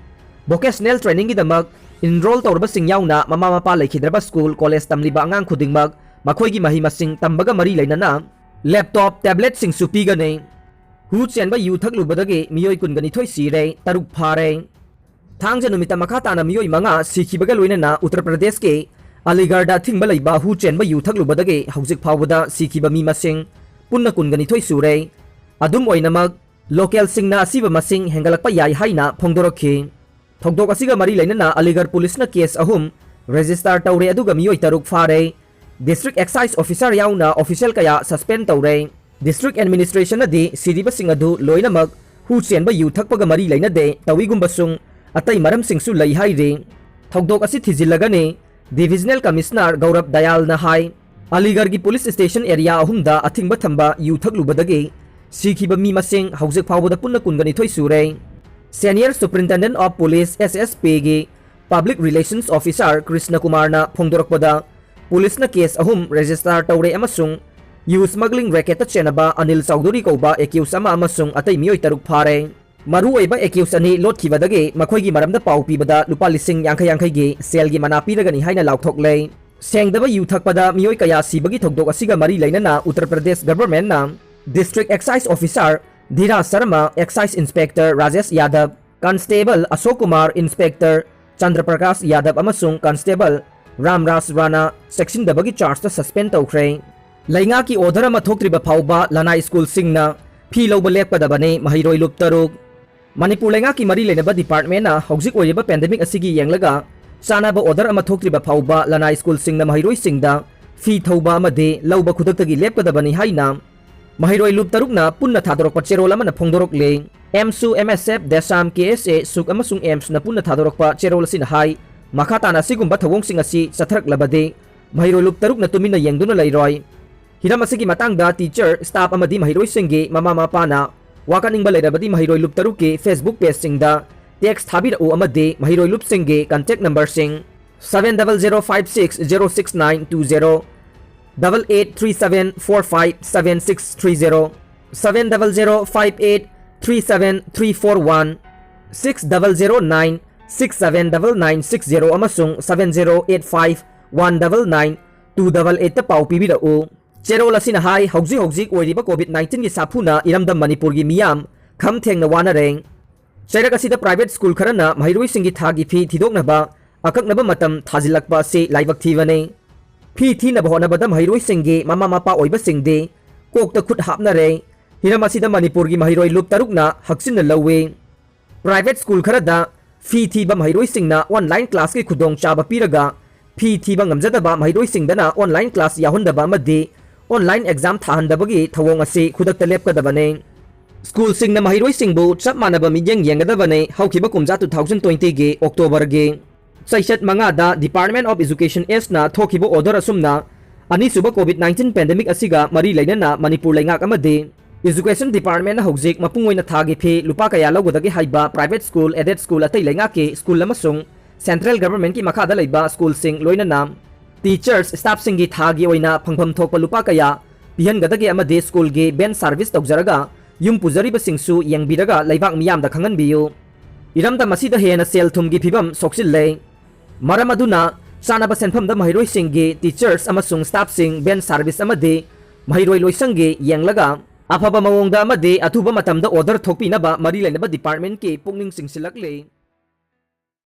ꯚꯣꯀꯦꯁꯅꯦꯜ ꯇ꯭ꯔꯦꯅꯤꯡꯒꯤꯗꯃꯛ ꯏꯟꯔꯣꯜ ꯇꯧꯔꯕꯁꯤꯡ ꯌꯥꯎꯅ ꯃꯃꯥ ꯃꯄꯥ ꯂꯩꯈꯤꯗ꯭ꯔꯕ ꯁ꯭ꯀꯨꯜ, ꯀꯣꯂꯦꯖ ꯇꯝꯂꯤꯕ ꯑꯉꯥꯡ ꯈꯨꯗꯤꯡꯃꯛ ꯃꯈꯣꯏꯒꯤ ꯃꯍꯩ ꯃꯁꯤꯡ ꯇꯝꯕꯒ ꯃꯔꯤ ꯂꯩꯅꯅ ꯂꯦꯞꯇꯣꯞ, ꯇꯦꯕ꯭ꯂꯦꯠꯁꯤꯡꯁꯨ ꯄꯤꯒꯅꯤ꯫ ꯍꯨ ꯆꯦꯟꯕ ꯌꯨ ꯊꯛꯂꯨꯕꯗꯒꯤ ꯃꯤꯑꯣꯏ ꯀꯨꯟꯒ ꯅꯤꯊꯣꯏ ꯁꯤꯔꯦ, ꯇꯔꯨꯛ ꯐꯥꯔꯦ꯫ ꯊꯥꯡꯖ ꯅꯨꯃꯤꯠꯇ ꯃꯈꯥ ꯇꯥꯅ ꯃꯤꯑꯣꯏ ꯃꯉꯥ ꯁꯤꯈꯤꯕꯒ ꯂꯣꯏꯅꯅ ꯎꯠꯇꯔ ꯄ꯭ꯔꯗꯦꯁꯀꯤ ꯑꯂꯤꯒꯔꯗ ꯑꯊꯤꯡꯕ ꯂꯩꯕ ꯍꯨ ꯆꯦꯟꯕ ꯌꯨ ꯊꯛꯂꯨꯕꯗꯒꯤ ꯍꯧꯖꯤꯛ ꯐꯥꯎꯕꯗ ꯁꯤꯈꯤꯕ ꯃꯤ ꯃꯁꯤꯡ ꯄꯨꯟꯅ ꯀꯨꯟꯒ ꯅꯤꯊꯣꯏ ꯁꯨꯔꯦ꯫ ꯑꯗꯨꯝ ꯑꯣꯏꯅꯃꯛ, ꯂꯣꯀꯦꯜꯁꯤꯡꯅ ꯑꯁꯤꯕ ꯃꯁꯤꯡ ꯍꯦꯟꯒꯠꯂꯛꯄ ꯌꯥꯏ ꯍꯥꯏꯅ ꯐꯣꯡꯗꯣꯔꯛꯈꯤ꯫ ꯊꯧꯗꯣꯛ ꯑꯁꯤꯒ ꯃꯔꯤ ꯂꯩꯅꯅ ꯑꯂꯤꯒꯔ ꯄꯨꯂꯤꯁꯅ ꯀꯦꯁ ꯑꯍꯨꯝ ꯔꯦꯖꯤꯁꯇꯥꯔ ꯇꯧꯔꯦ, ꯑꯗꯨꯒ ꯃꯤꯑꯣꯏ ꯇꯔꯨꯛ ꯐꯥꯔꯦ꯫ ꯗꯤꯁꯇ꯭ꯔꯤꯛ ꯑꯦꯛꯁꯥꯏꯖ ꯑꯣꯐꯤꯁꯥꯔ ꯌꯥꯎꯅ ꯑꯣꯐꯤꯁꯤꯌꯦꯜ ꯀꯌꯥ ꯁꯁꯄꯦꯟ ꯇꯧꯔꯦ꯫ ꯗꯤꯁꯇ꯭ꯔꯤꯛ ꯑꯦꯗꯃꯤꯅꯤꯁꯇ꯭ꯔꯦꯁꯟꯅꯗꯤ ꯁꯤꯔꯤꯕꯁꯤꯡ ꯑꯗꯨ ꯂꯣꯏꯅꯃꯛ ꯍꯨ ꯆꯦꯟꯕ ꯌꯨ ꯊꯛꯄꯒ ꯃꯔꯤ ꯂꯩꯅꯗꯦ ꯇꯧꯏꯒꯨꯝꯕꯁꯨꯡ ꯑꯇꯩ ꯃꯔꯝꯁꯤꯡꯁꯨ ꯂꯩ ꯍꯥꯏꯔꯤ꯫ ꯊꯧꯗꯣꯛ ꯑꯁꯤ ꯊꯤꯖꯤꯜꯂꯒꯅꯤ ꯗꯤꯚꯤꯖꯅꯦꯜ ꯀꯃꯤꯁꯅꯔ ꯒꯧꯔꯕ ꯗꯌꯥꯜꯅ ꯍꯥꯏ꯫ ꯑꯂꯤꯒꯔꯒꯤ ꯄꯨꯂꯤꯁ ꯁ꯭ꯇꯦꯁꯟ ꯑꯦꯔꯤꯌꯥ ꯑꯍꯨꯝꯗ ꯑꯊꯤꯡꯕ ꯊꯝꯕ ꯌꯨ ꯊꯛꯂꯨꯕꯗꯒꯤ ꯁꯤꯈꯤꯕ ꯃꯤ ꯃꯁꯤꯡ ꯍꯧꯖꯤꯛ ꯐꯥꯎꯕꯗ ꯄꯨꯟꯅ ꯀꯨꯟꯒ ꯅꯤꯊꯣꯏ ꯁꯨꯔꯦ꯫ Senior Superintendent of Police, S S P, ꯒꯤ Public Relations Officer ꯀ꯭ꯔꯤꯁꯅ ꯀꯨꯃꯥꯔꯅ ꯐꯣꯡꯗꯣꯔꯛꯄꯗ, ꯄꯨꯂꯤꯁꯅ ꯀꯦꯁ ꯑꯍꯨꯝ ꯔꯦꯖꯤꯁꯇꯥꯔ ꯇꯧꯔꯦ ꯑꯃꯁꯨꯡ ꯌꯨ ꯁ꯭ꯃꯒ꯭ꯂꯤꯡ ꯔꯦꯀꯦꯠꯇ ꯆꯦꯟꯅꯕ ꯑꯅꯤꯜ ꯆꯧꯙꯨꯔꯤ ꯀꯧꯕ ꯑꯦꯀ꯭ꯌꯨꯁ ꯑꯃ ꯑꯃꯁꯨꯡ ꯑꯇꯩ ꯃꯤꯑꯣꯏ ꯇꯔꯨꯛ ꯐꯥꯔꯦ꯫ ꯃꯔꯨꯑꯣꯏꯕ ꯑꯦꯀ꯭ꯌꯨꯁ ꯑꯅꯤ ꯂꯣꯠꯈꯤꯕꯗꯒꯤ ꯃꯈꯣꯏꯒꯤ ꯃꯔꯝꯗ ꯄꯥꯎ ꯄꯤꯕꯗ ꯂꯨꯄꯥ ꯂꯤꯁꯤꯡ ꯌꯥꯡꯈꯩ ꯌꯥꯡꯈꯩꯒꯤ ꯁꯦꯜꯒꯤ ꯃꯅꯥ ꯄꯤꯔꯒꯅꯤ ꯍꯥꯏꯅ ꯂꯥꯎꯊꯣꯛꯂꯦ꯫ ꯁꯦꯡꯗꯕ ꯌꯨ ꯊꯛꯄꯗ ꯃꯤꯑꯣꯏ ꯀꯌꯥ ꯁꯤꯕꯒꯤ ꯊꯧꯗꯣꯛ ꯑꯁꯤꯒ ꯃꯔꯤ ꯂꯩꯅꯅ ꯎꯠꯇꯔ ꯄ꯭ꯔꯗꯦꯁ ꯒꯚꯔꯟꯃꯦꯟꯠꯅ district excise officer Dheeraj Sharma, excise inspector Rajesh Yadav, constable Ashok Kumar, inspector Chandra Prakash Yadav ꯑꯃꯁꯨꯡ ꯀꯟꯁꯇꯦꯕꯜ ꯔꯥꯝꯔꯥꯖ ꯔꯥꯅꯥ ꯆꯦꯛꯁꯤꯟꯗꯕꯒꯤ ꯆꯥꯔꯖꯇ ꯁꯁꯄꯦꯟ ꯇꯧꯈ꯭ꯔꯦ꯫ ꯂꯩꯉꯥꯛꯀꯤ ꯑꯣꯔꯗꯔ ꯑꯃ ꯊꯣꯛꯇ꯭ꯔꯤꯕ ꯐꯥꯎꯕ ꯂꯅꯥꯏ ꯁ꯭ꯀꯨꯜꯁꯤꯡꯅ ꯐꯤ ꯂꯧꯕ ꯂꯦꯞꯀꯗꯕꯅꯤ, ꯃꯍꯩꯔꯣꯏ ꯂꯨꯞ ꯇꯔꯨꯛ꯫ ꯃꯅꯤꯄꯨꯔ ꯂꯩꯉꯥꯛꯀꯤ ꯃꯔꯤ ꯂꯩꯅꯕ ꯗꯤꯄꯥꯔꯠꯃꯦꯟꯠꯅ ꯍꯧꯖꯤꯛ ꯑꯣꯏꯔꯤꯕ ꯄꯦꯟꯗꯦꯃꯤꯛ ꯑꯁꯤꯒꯤ ꯌꯦꯡꯂꯒ ꯆꯥꯅꯕ ꯑꯣꯔꯗꯔ ꯑꯃ ꯊꯣꯛꯇ꯭ꯔꯤꯕ ꯐꯥꯎꯕ ꯂꯅꯥꯏ ꯁ꯭ꯀꯨꯜꯁꯤꯡꯅ ꯃꯍꯩꯔꯣꯏꯁꯤꯡꯗ ꯐꯤ ꯊꯧꯕ ꯑꯃꯗꯤ ꯂꯧꯕ ꯈꯨꯗꯛꯇꯒꯤ ꯂꯦꯞꯀꯗꯕꯅꯤ ꯍꯥꯏꯅ ꯃꯍꯩꯔꯣꯏ ꯂꯨꯞ ꯇꯔꯨꯛꯅ ꯄꯨꯟꯅ ꯊꯥꯗꯣꯔꯛꯄ ꯆꯦꯔꯣꯜ ꯑꯃꯅ ꯐꯣꯡꯗꯣꯔꯛꯂꯤ꯫ ꯑꯦꯝꯁꯨ, ꯑꯦꯝ ꯑꯦꯁ ꯑꯦꯐ, ꯗꯦꯁꯥꯝ, ꯀꯦ ꯑꯦꯁ ꯑꯦ, ꯁꯨꯛ ꯑꯃꯁꯨꯡ ꯑꯦꯝꯁꯅ ꯄꯨꯟꯅ ꯊꯥꯗꯣꯔꯛꯄ ꯆꯦꯔꯣꯜ ꯑꯁꯤꯅ ꯍꯥꯏ, ꯃꯈꯥ ꯇꯥꯅ ꯑꯁꯤꯒꯨꯝꯕ ꯊꯧꯑꯣꯡꯁꯤꯡ ꯑꯁꯤ ꯆꯠꯊꯔꯛꯂꯕꯗꯤ ꯃꯍꯩꯔꯣꯏ ꯂꯨꯞ ꯇꯔꯨꯛꯅ ꯇꯨꯃꯤꯟꯅ ꯌꯦꯡꯗꯨꯅ ꯂꯩꯔꯣꯏ꯫ ꯍꯤꯔꯝ ꯑꯁꯤꯒꯤ ꯃꯇꯥꯡꯗ ꯇꯤꯆꯔ, ꯁ꯭ꯇꯥꯐ ꯑꯃꯗꯤ ꯃꯍꯩꯔꯣꯏꯁꯤꯡꯒꯤ ꯃꯃꯥ ꯃꯄꯥꯅ ꯋꯥꯀꯠꯅꯤꯡꯕ ꯂꯩꯔꯕꯗꯤ ꯃꯍꯩꯔꯣꯏ ꯂꯨꯞ ꯇꯔꯨꯛꯀꯤ ꯐꯦꯁꯕꯨꯛ ꯄꯦꯖꯁꯤꯡꯗ ꯇꯦꯛꯁ ꯊꯥꯕꯤꯔꯛꯎ ꯑꯃꯗꯤ ꯃꯍꯩꯔꯣꯏ ꯂꯨꯞꯁꯤꯡꯒꯤ contact ꯅꯝꯕꯔꯁꯤꯡ seven double zero five six zero six nine two zero, double eight three seven four five seven six three zero, seven double zero five eight three seven three four one, six double zero nine six seven double nine six zero ꯑꯃꯁꯨꯡ seven zero eight five one double nine two double eight ꯇ ꯄꯥꯎ ꯄꯤꯕꯤꯔꯛꯎ꯫ ꯆꯦꯔꯣꯜ ꯑꯁꯤꯅ ꯍꯥꯏ, ꯍꯧꯖꯤꯛ ꯍꯧꯖꯤꯛ ꯑꯣꯏꯔꯤꯕ COVID ꯅꯥꯏꯟꯇꯤꯟꯒꯤ ꯁꯥꯐꯨꯅ ꯏꯔꯝꯗꯝ ꯃꯅꯤꯄꯨꯔꯒꯤ ꯃꯤꯌꯥꯝ ꯈꯝ ꯊꯦꯡꯅ ꯋꯥꯅꯔꯦ꯫ ꯆꯩꯔꯛ ꯑꯁꯤꯗ ꯄ꯭ꯔꯥꯏꯚꯦꯠ ꯁ꯭ꯀꯨꯜ ꯈꯔꯅ ꯃꯍꯩꯔꯣꯏꯁꯤꯡꯒꯤ ꯊꯥꯒꯤ ꯐꯤ ꯊꯤꯗꯣꯛꯅꯕ ꯑꯀꯛꯅꯕ ꯃꯇꯝ ꯊꯥꯖꯤꯜꯂꯛꯄ ꯑꯁꯤ ꯂꯥꯏꯕꯛ ꯊꯤꯕꯅꯤ꯫ ꯐꯤ ꯊꯤꯅꯕ ꯍꯣꯠꯅꯕꯗ ꯃꯍꯩꯔꯣꯏꯁꯤꯡꯒꯤ ꯃꯃꯥ ꯃꯄꯥ ꯑꯣꯏꯕꯁꯤꯡꯗꯤ ꯀꯣꯛꯇ ꯈꯨꯠ ꯍꯥꯞꯅꯔꯦ꯫ ꯍꯤꯔꯝ ꯑꯁꯤꯗ ꯃꯅꯤꯄꯨꯔꯒꯤ ꯃꯍꯩꯔꯣꯏ ꯂꯨꯞ ꯇꯔꯨꯛꯅ ꯍꯛꯆꯤꯟꯅ ꯂꯧꯏ꯫ Private school ꯈꯔꯗ ꯐꯤ ꯊꯤꯕ ꯃꯍꯩꯔꯣꯏꯁꯤꯡꯅ online classꯀꯤ ꯈꯨꯗꯣꯡꯆꯥꯕ ꯄꯤꯔꯒ, ꯐꯤ ꯊꯤꯕ ꯉꯝꯖꯗꯕ ꯃꯍꯩꯔꯣꯏꯁꯤꯡꯗꯅ online class ꯌꯥꯎꯍꯟꯗꯕ ꯑꯃꯗꯤ online exam ꯊꯥꯍꯟꯗꯕꯒꯤ ꯊꯧꯑꯣꯡ ꯑꯁꯤ ꯈꯨꯗꯛꯇ ꯂꯦꯞꯀꯗꯕꯅꯤ꯫ ꯁ꯭ꯀꯨꯜꯁꯤꯡꯅ ꯃꯍꯩꯔꯣꯏꯁꯤꯡꯕꯨ ꯆꯞ ꯃꯥꯟꯅꯕ ꯃꯤꯠꯌꯦꯡ ꯌꯦꯡꯒꯗꯕꯅꯤ꯫ ꯍꯧꯈꯤꯕ ꯀꯨꯝꯖꯥ two thousand twentyꯒꯤ Octoberꯒꯤ ꯆꯩꯆꯠ ꯃꯉꯥꯗ Department of Education Sꯅ ꯊꯣꯛꯈꯤꯕ order ꯑꯁꯨꯝꯅ ꯑꯅꯤꯁꯨꯕ COVID nineteen pandemic ꯑꯁꯤꯒ ꯃꯔꯤ ꯂꯩꯅꯅ ꯃꯅꯤꯄꯨꯔ ꯂꯩꯉꯥꯛ ꯑꯃꯗꯤ Education Departmentꯅ ꯍꯧꯖꯤꯛ ꯃꯄꯨꯡ ꯑꯣꯏꯅ ꯊꯥꯒꯤ ꯐꯤ ꯂꯨꯄꯥ ꯀꯌꯥ ꯂꯧꯒꯗꯒꯦ ꯍꯥꯏꯕ private school, aided school, ꯑꯇꯩ ꯂꯩꯉꯥꯛꯀꯤ ꯁ꯭ꯀꯨꯜ ꯑꯃꯁꯨꯡ central governmentꯀꯤ ꯃꯈꯥꯗ ꯂꯩꯕ ꯁ꯭ꯀꯨꯜꯁꯤꯡ ꯂꯣꯏꯅꯅ teachers, staffꯁꯤꯡꯒꯤ ꯊꯥꯒꯤ ꯑꯣꯏꯅ ꯐꯪꯐꯝ ꯊꯣꯛꯄ ꯂꯨꯄꯥ ꯀꯌꯥ ꯄꯤꯍꯟꯒꯗꯒꯦ ꯑꯃꯗꯤ ꯁ꯭ꯀꯨꯜꯒꯤ van service ꯇꯧꯖꯔꯒ ꯌꯨꯝ ꯄꯨꯖꯔꯤꯕꯁꯤꯡꯁꯨ ꯌꯦꯡꯕꯤꯔꯒ ꯂꯩꯕꯥꯛ ꯃꯤꯌꯥꯝꯗ ꯈꯪꯍꯟꯕꯤꯌꯨ꯫ ꯏꯔꯝꯗꯝ ꯑꯁꯤꯗ ꯍꯦꯟꯅ ꯁꯦꯜ ꯊꯨꯝꯒꯤ ꯐꯤꯕꯝ ꯁꯣꯛꯆꯤꯜꯂꯦ꯫ ꯃꯔꯝ ꯑꯗꯨꯅ ꯆꯥꯅꯕ ꯁꯦꯟꯐꯝꯗ ꯃꯍꯩꯔꯣꯏꯁꯤꯡꯒꯤ teachers ꯑꯃꯁꯨꯡ staffꯁꯤꯡ van service ꯑꯃꯗꯤ ꯃꯍꯩꯔꯣꯏ ꯂꯣꯏꯁꯪꯒꯤ ꯌꯦꯡꯂꯒ ꯑꯐꯕ ꯃꯑꯣꯡꯗ ꯑꯃꯗꯤ ꯑꯊꯨꯕ ꯃꯇꯝꯗ order ꯊꯣꯛꯄꯤꯅꯕ ꯃꯔꯤ ꯂꯩꯅꯕ departmentꯀꯤ ꯄꯨꯛꯅꯤꯡ ꯆꯤꯡꯁꯤꯜꯂꯛꯂꯤ꯫